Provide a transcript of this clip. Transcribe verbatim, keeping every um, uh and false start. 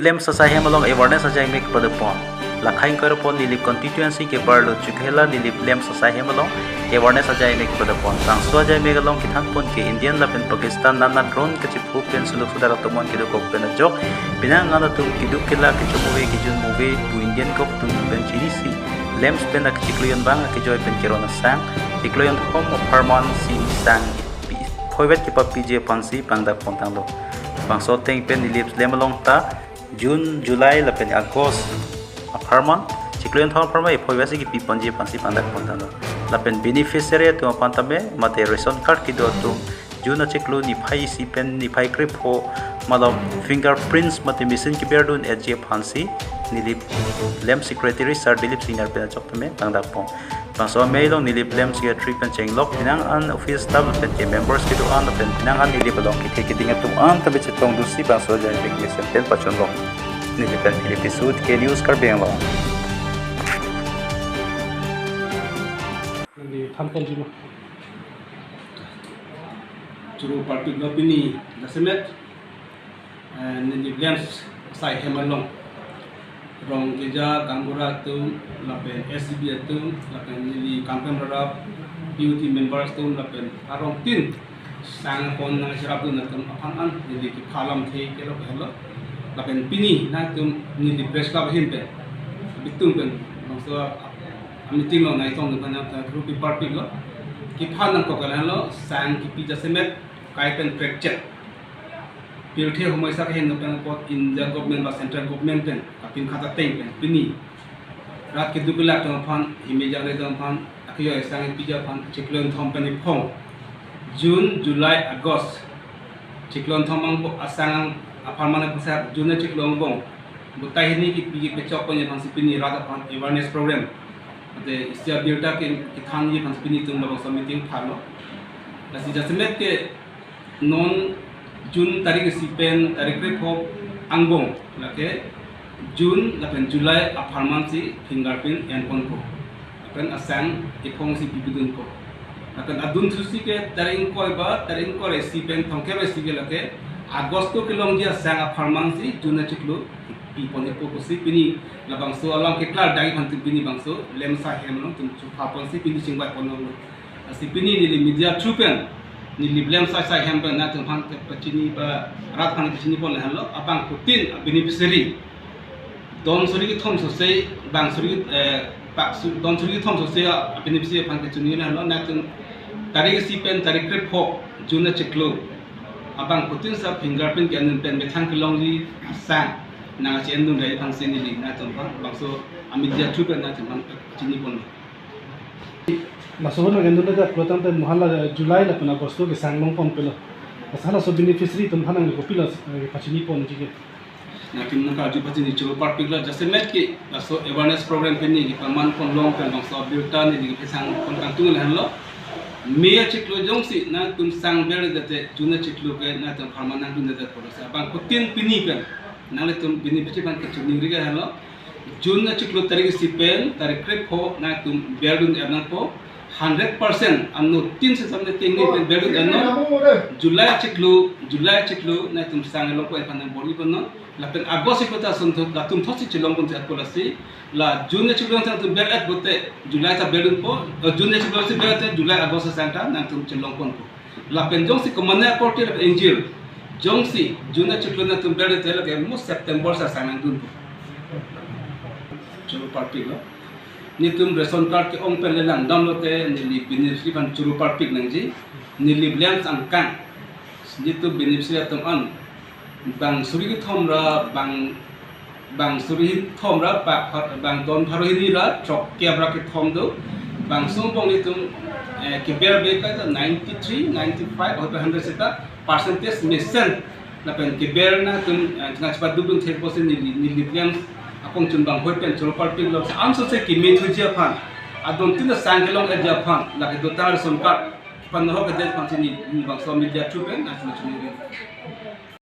LAMPS asai hem along awareness ajai mek padapon. Lakhai ingkoi ra pho Nilip constituency keparlo Chokihola Nilip LAMPS asai hem along awareness ajai mek padapon. Bangso ajai mek along kethanpon ke Indian lapen Pakistan nana drone kachiphu pen suluk sudak atomon kedokok pen ajok, penang an atum keduk kelak kechom ave kejun ave pu Indian kok atum pen chinisi LAMPS pen akechiklo jon abang akejoi pen keron asang, chiklo jonthom apharman si sang pi-, phoivet kepapiji aphansi pangdak pontanglo. Bangso ateng pen Nilip LAMPS along ta June, July lapen August apharman, chiklo jonthom apharman ephoivet si kepiponji aphansi pangdak pontanglo. Lapen beneficiary atum aphan tame mate ration card kedo atum June achiklo niphai isi pen niphai krepho malom fingerprints mate machine keberdun-etji aphansi Nilip LAMPS secretary Sir Dilip Singnar pen ajok tame pangdak pon. Bangso amei along Nilip LAMPS secretary pen chenglok penang an office staff pen ke members kedo an pen penang an Nilip along kethe keding atum an tame chetongdunsi bangso ajai mek mesen pen pachonlok. Nilip pen Philip Tisso, K News Karbi Anglong. Nangli thanponji ma? Choro parpiklo pini jasemet, eh, Nilip LAMPS asai hem along Rongkeja gaonbura atum lapen S C B atum lapen neli Kangpem Rarap P U T members atum lapen arongtin sang pon nangcherapdun atum aphan an neli kepha alamthe kelok helo. Lapen pini nangtum neli press club ahin pen, bitum pen bangso a-meeting along nangtongdun aphan nangtum choro parpiklo. Kepha nangkok ke lahenlo, sang kepi jasemet kai pen krekchet. Pirthe homoisa keheno pen apot India government ba central government pen kapinkhat ateng pen pini rat keduk kelak atum aphan himejang re atum aphan akejoi asang piji aphan chiklo jonthom pen iphong June, July, August chiklo jonthom angbong asang apharman aphan sa June chiklo angbong butai hini kepi kepechok ponji aphansi pini rat aphan awareness program ate isi abirta ke kethanji aphansi pini itum labangso meeting thanlo. Lasi jasemet ke non June tarik isi pen tarik krepho angbong lake June lapen July apharman si fingerprint enponpo. Lapen asang iphong si pipidunpo. Lapen adun thusi ke tarik ingkoi ba tarik ingkoi ra isi pen thomkep ra isi ke lake August kelongji asang apharman si June achiklo pipon ipo pusi pini labangso alam keklar dagi aphan pini bangso LAMPS asai hem along itum chupha ponsi pini chingvai ponlo. Lasi pini neli media through pen neli LAMPS asai hem pen nangtum aphan pachini ba rat aphan pachini pon lahenlo, abangphutin a-beneficiary don suri kethom sose bang suri, eh, pak su-, don suri kethom sose a-beneficiary aphan kechini lahenlo, nangtum tarik isi pen tarik krepho June achiklo abangphutin sa fingerprint ke-en pen methang kelongji asang nangche-endun rai aphansi neli nangtum aphan bangso a-media through pen nangtum aphan pachini ponlo. Laso ahut nang-endunde dak pulo tangte mo hala July lapen August ke sang longponpelo. Laso halaso beneficiary atum aphan nangli kopilo, eh, pachini ponji ke? Nangtum nangkarju pachini choro parpiklo, jasemet ke laso awareness program pini kepaman pon along pen bangso abirta neli kepasang pon kangtung lahenlo. May achiklo jongsi nangtum sang berdunde te June achiklo ke nangtum apharman nangdunde te pulo, lasi abangphutin pini pen nanglitum beneficiary aphan kechoningri ke lahenlo. June achiklo tarik isi pen tarik krepho nangtum berdun-et nangpo, hundred percent anuttin si samne kengni pen berdun-et non. July achiklo, July achiklo nangtum sang longpo aphan nangbor-i ponnon. Lapen August achiklo ta ason thot, latum thotsi chelongpon si atpo, lasi la June achiklo nangtum ber-et pote July ta berdunpo, eh, June achiklo si ber-et te July August asang ta nangtum chelongponpo. Lapen jongsi komatne akorte lapen ingjir, jongsi June achiklo nangtum berdunde te lake mo September asang nangdunpo. Choro parpiklo. Nelitum ration card ke-ong pen lelang damlote neli beneficiary aphan choro parpik nangji. Neli LAMPS angkang nelitum beneficiary atum an bang suri kethom ra bang bang suri kethom ra pak pha-, bang don pharo hini ra throkkep ra kethom do. Bangso angbong nelitum, eh, keber ave kaita ninety-three, ninety-five, or hundred seta percentage mesen. Lapen keber nangtum, eh, chingvai chepadukdun thekpo si neli, neli LAMPS akongchun banghoi pen choro parpiklo, ansose kemethuji aphan, adontin asang kelong-etji aphan, lake dotang ration card aphan nahok kedet aphansi neli bangso media through pen nangchini chini.